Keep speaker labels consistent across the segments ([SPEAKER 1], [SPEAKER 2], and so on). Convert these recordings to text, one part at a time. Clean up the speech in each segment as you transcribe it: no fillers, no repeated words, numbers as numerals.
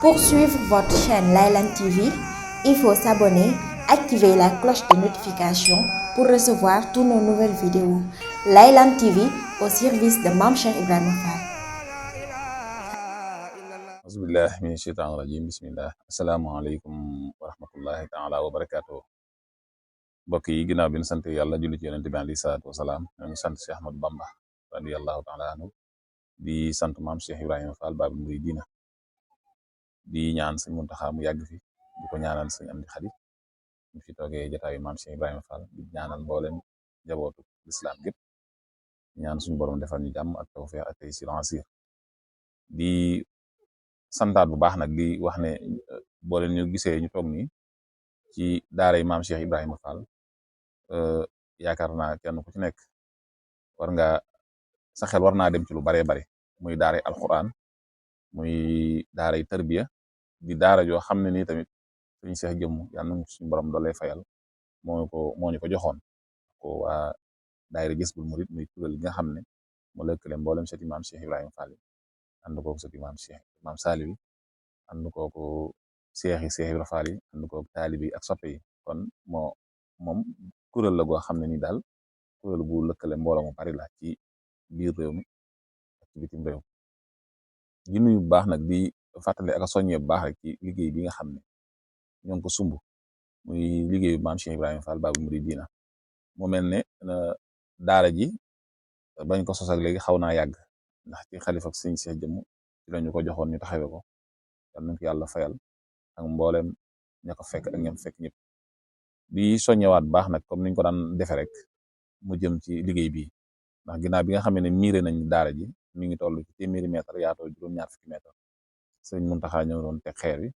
[SPEAKER 1] Pour suivre votre chaîne Laylan TV, il faut s'abonner, activer la cloche de notification pour recevoir toutes nos nouvelles vidéos. Laylan TV au service de Mame Cheikh Ibrahima Fall.
[SPEAKER 2] Auzubillahi mina sheytaani rajim bismillah asalaamaaleykum wa rahmatullahi taala wa barakatuh mbokk yi ginnaaw bi ñu sant yàlla julli ci yonent bi alayhi salaatu wasalaam ñoo ngi sant Cheikh Ahmadou Bamba radiyallahu taala anhu di sant Mame Cheikh Ibrahima Fall Baabul Muridiina di ñaan Sëñ Muntaxa mu yàgg fi di ko ñaanal Sëñ Amdi Xadi ñu fi toogee jotaayu Mame Cheikh Ibrahima Fall di ñaanal mboolem jabootu lislaam gépp ñaan suñu borom defal ñu jàmm ak tawfeex ak tey silencieux di santaat bu baax nag di wax ne boo leen ñu gisee ñu toog nii ci daaray Mame Cheikh Ibrahima Fall yaakaar naa kenn ku ci nekk war nga sa xel war naa dem ci lu baree bari muy daaray alquran muy daaray tarbiya di daara joo xam ne nii tamit suñu seex jëmm yàlla na suñu borom doole fayal moo ñu ko joxoon ko waa daayira Jazbul Murid muy kuréel gi nga xam ne mu lëkkale mboolem sëti Mame Cheikh Ibrahima Fall ànd koog sëti Mame Saliou ànd kooku seexi Seex Ibra Faal yi ànd kooku taalibi ak soppe yi kon moom kuréel la goo xam ne ni daal kuréel bu lëkkale mbooloo mu bari la ci biir réew mi ak ci bitim réew di nuyu bu baax nag di fàttali ak a soññee bu baax rek ci liggéey bi nga xam ne ñoo ngi ko sumb muy liggéeyu Mame Cheikh Ibrahima Fall Baabul Muridiina mu mel ne daara ji bañ ko sos ak léegi xaw naa yàgg ndax ci xalifa ak sëñ Seex jëmm ci lañu ko joxoon ñu taxawe ko yal nañ ko yàlla fayal ak mboolem ña ko fekk ak ñam fekk ñëpp di soññewaat baax nag comme niñ ko daan defe rek mu jëm ci liggéey bi ndax ginnaaw bi nga xam ne miire nañ daara ji mi ngi toll ci téeméeri mètre yaatoo juróom-ñaar fukki mètre sëñ Muntaxa ñëw doon teg xeer wi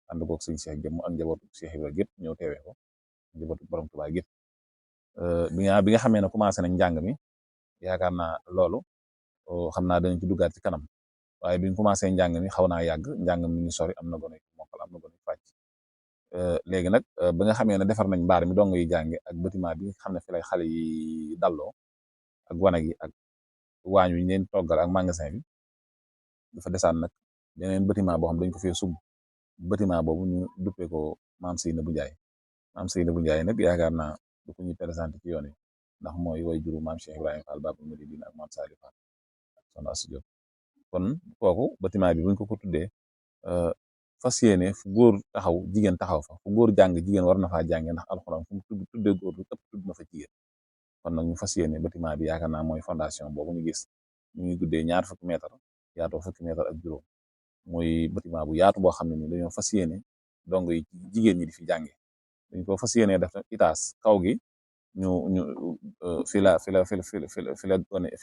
[SPEAKER 2] ànd koog sëñ Seex jëmm ak njabootu Seex Ibra gépp ñëw teewee ko njabootu borom Tuubaa gépp bi nga xamee ne commencé nañ njàng mi yaakaar naa loolu xam naa dañ ci duggaat ci kanam waaye biñ commencé njàng mi xaw naa yàgg njàng mi ngi sori am na gone mokkal am na gone fàcc léegi nag ba nga xamee ne defar nañ mbaar mi dong yi jànge ak bâtiment bi nga xam ne fi lay xale yi dalloo ak wanag yi ak waañ wi ñu leen toggal ak magasin bi dafa desaan nag beneen bâtiment boo xam dañ ko fee sub bâtiment boobu ñu duppee ko Mame Seynabou Ndiaye Mame Seynabou Ndiaye nag yaakaar naa du ko ñuy présenté ci yoon yi ndax mooy way juru Mame Cheikh Ibrahima Fall Baabul Muridiina ak Mame Saliou Fall ak Soxna Astou Diop kon kooku bâtiment bi buñ ko tuddee fas yéene fu góor taxaw jigéen taxaw fa fu góor jàng jigéen war na faa jànge ndax alxuraan fu mu tuddee góor lu ëpp tudd na fa jigéen kon nag ñu fas yéene bâtiment bi yaakaar naa mooy fondation boobu ñu gis ñu ngi guddee ñaar fukki mètre yaatoo fukki mètre ak juróom muy bâtiment bu yaatu boo xam ne ni dañoo fas yéene dong yi jigéen ñi di fi jànge dañ ko fas yéene def itaas kaw gi ñu fi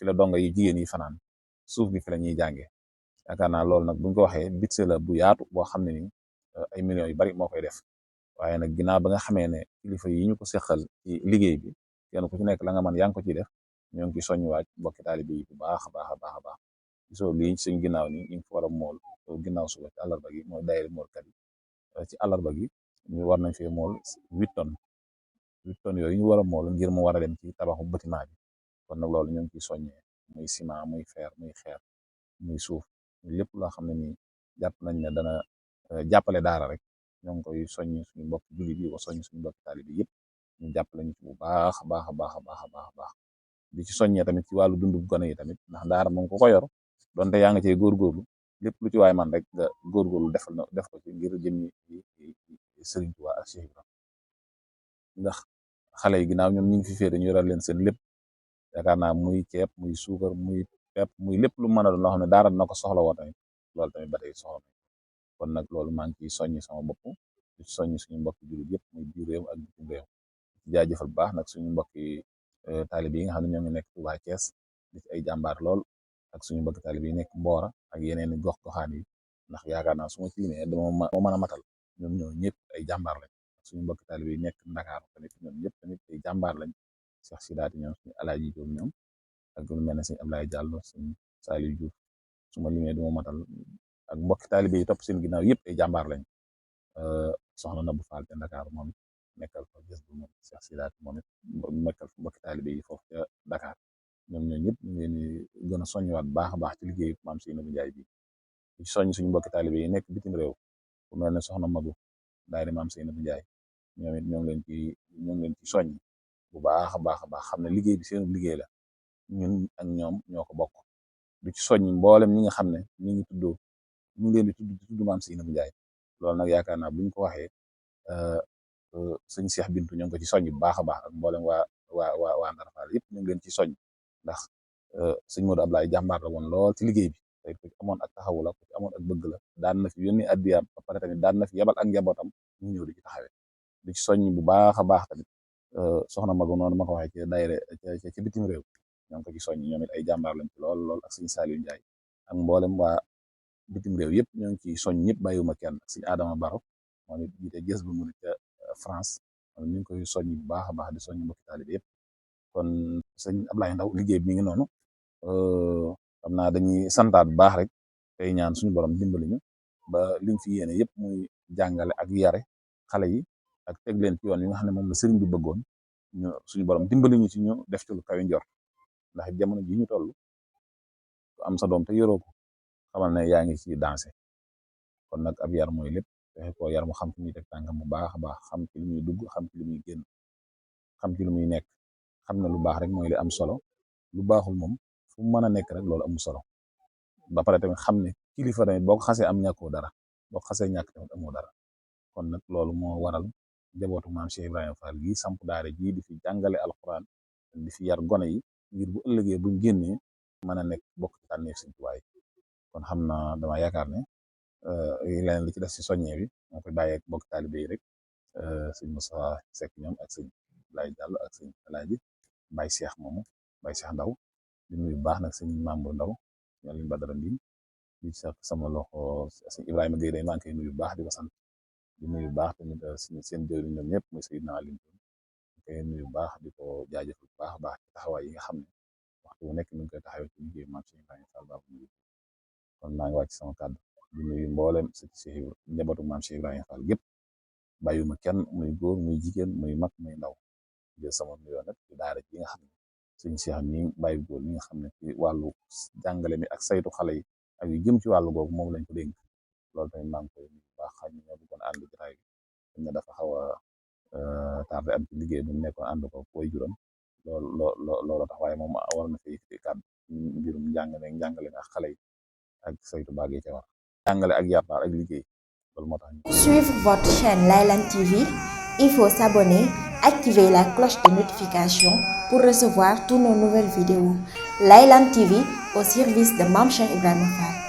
[SPEAKER 2] la donga yi jigéen yi fanaan suuf gi fi la ñuy jànge yaakaar naa loolu nag buñ ko waxee budget la bu yaatu boo xam ne ni ay millions yu bari moo koy def waaye nag ginnaaw ba nga xamee ne kilifa yi ñu ko seqal ci liggéey bi kenn ku ci nekk la nga mën yaa ngi ko ciy def ñoo ngi ciy soññiwaat mbokki taalibe yi bu baax a baax a baax a baax gisoo lii suñ ginnaaw ni ñu ngi fa war a mool ginnaaw suba ci àllarba gi mooy daayira moolkat yi ci àllarba gi ñu war nañ fee mool 8 tonnes yooyu ñu war a mool ngir mu war a dem ci tabaxu bâtiment bi kon nag loolu ñoo ngi ciy soññee muy ciment muy fer muy xeer muy suuf lépp loo xam ne nii jàpp nañ ne dana jàppale daara rek ñoo ngi koy soññ suñu mbokk jullit yi ko soññ suñu mbokk taalibe yëpp ñu jàppale ñu ci bu baax a baax a baax a baax a baax a baax di ci soññee tamit ci wàllu dundu gone yi tamit ndax daara moom ku ko yor donte yaa nga cee góorgóorlu lépp lu ci waay man rek nga góorgóorlu def ko ci ngir jëmmi Sëriñ Tuubaa ak Cheikh Ibra ndax xale yi ginnaaw ñoom ñu ngi fi féete ñu yoral leen seen lépp yaakaar naa muy ceeb muy suukar muy pepp muy lépp lu mën a doon loo xam ne daara na ko soxla woo tamit loolu tamit ba tey soxla nañ kon nag loolu maa ngi ciy soññi sama bopp di soññi suñu mbokki jullit yëpp muy biir réew ak bitim réew ci jaajëfal bu baax nag suñu mbokki taalibe yi nga xam ne ñoo ngi nekk Touba Thiès di ci ay jàmbaar lool ak suñu mbokki taalibe yi nekk Mboora ak yeneen i gox-goxaan yi ndax yaakaar naa su ma ci limee dama mën a matal ñoom ñoo ñëpp ay jàmbaar lañ suñu mbokki taalibe yi nekk Ndakaar tamit ñoom ñëpp tamit ay jàmbaar lañ Cheikh Sidaati ñoom suñu Alaaji Jóob ñoom ak lu mel ne sëñ Ablaye Diallo sëñ Saliou Diouf su ma limee duma matal ak mbokki taalibe yi topp seen ginnaaw yëpp ay jàmbaar lañ soxna Nabu Fall te Dakar moom it nekkal fa gës bu moom Cheikh Sidaati moom it nekkal fa mbokki taalibe yi foofu ca Dakar ñoom ñoo ñëpp ñu ngi leen di gën a soññiwaat baax a baax ci liggéeyu Mame Seynabou Ndiaye bi ci soññ suñu mbokki taalibe yi nekk bitim réew ku mel ne soxna Magu daayira maam Seynabou Ndiaye ñoom it ñoo ngi leen ci soññ bu baax a baax a baax xam ne liggéey bi seen liggéey la ñun ak ñoom ñoo ko bokk du ci soññ mboolem ñi nga xam ne ñu ngi leen di tudd maam Seynabou Ndiaye loolu nag yaakaar naa buñ ko waxee sëñ Cheikh Bintu ñoo ngi ko ci soññ bu baax a baax ak mboolem waa Ndar Fall yëpp ñu ngi leen ci soññ ndax sëñ Modou Ablaye jàmbaar la woon lool ci liggéey bi tey ku ci amoon ak taxawu la ku ci amoon ak bëgg la daan na fi yónni addiyaam ba pare tamit daan na fi yebal ak njabootam ñu ñëw di ci taxawee di ci soññ bu baax a baax tamit soxna Magu noonu ma ko waxee ci daayira ci bitim réew ñoo ngi ko ci soññ ñoom it ay jàmbaar lañ ci lool ak sëñ Saliou Ndiaye ak mboolem waa bitim réew yëpp ñoo ngi ci soññ ñëpp bàyyiwuma kenn ak sëñ Adama Baro moom it jiite Jës bu mu ca France moom ñu ngi koy soññ bu baax a baax di soññ mbokki taalibe yëpp kon sëñ Ablaye Ndaw liggéey bi mi ngi noonu xam naa dañuy santaat bu baax rek tey ñaan suñu borom dimbali ñu ba liñ fi yéene yëpp muy jàngale ak yare xale yi ak teg leen ci yoon yi nga xam ne moom la sëriñ bi bëggoon ñu suñu borom dimbali ñu ci ñu def ci lu kawe njort ndax jamono ji ñu toll ku am sa doom te yoroo ko xamal ne yaa ngi ci dansé kon nag ab yar mooy lépp fexe ko yar mu xam fi muy teg tànkam bu baax a baax xam ci li muy dugg xam ci li muy génn xam ci li muy nekk xam ne lu baax rek mooy li am solo lu baaxul moom fu mu mën a nekk rek loolu amul solo ba pare tamit xam ne kilifa tamit boo ko xasee am ñàkkoo dara boo ko xasee ñàkk tamit amoo dara kon nag loolu moo waral njabootu maam Cheikh Ibrahima Fall gi samp daara ji di fi jàngale alquran di fi yar gone yi ngir bu ëllëgee buñ génnee mën a nekk bokk ci tànneef Sëñ Tuubaa kon xam naa dama yaakaar ne leneen li ci def si soññee bi moo koy bàyyee bokk taalibe yi rek sëñ Moussa Seck ñoom ak sëñ Laye Diallo ak sëñ Alaaji Baye Cheikh moomu Baye Cheikh Ndaw di nuyu baax nag sëñ Mamour Ndaw Alioune Badara Mbine di sax sama loxo sëñ Ibrahima Gueye day maa ngi koy nuyu baax di ko sant di nuyu baax tamit seen jëwriñ ñoom ñëpp muy Seydina Alioune koy nuyu baax di ko jaajëfal bu baax a baax ci taxawaay yi nga xam ne waxtu bu nekk mi ngi koy taxawee ci liggéey maam Cheikh Ibrahima Fall baabu nuyu kon maa ngi wàcc sama kàddu di nuyu mboolem njabootu maam Cheikh Ibrahima Fall gépp bàyyiwuma kenn muy góor muy jigéen muy mag muy ndaw jël sama nuyoo nag ci daara ji nga xam ne sëñ Cheikh mi bàyyi góor mi nga xam ne ci wàllu jàngale mi ak saytu xale yi ak yu jëm ci wàllu googu moom lañ ko dénk loolu tamit maa ngi koy nuyu baax xaj na ñoo bëggoon ànd jotaay bi ne dafa xaw a tardé am ci liggéey bi mu nekkoon ànd ko way juróom loolu tax waaye moom war na fi yëkkati kàddu mbirum njàngale ak xale yi ak saytu baag yi ca war jàngale ak yar ak liggéey loolu moo tax.
[SPEAKER 1] Suivre votre chaîne Laylan TV, il faut s'abonner, activer la cloche de notification pour recevoir toutes nos nouvelles vidéos. Laylan TV au service de Mame Cheikh Ibrahima Fall.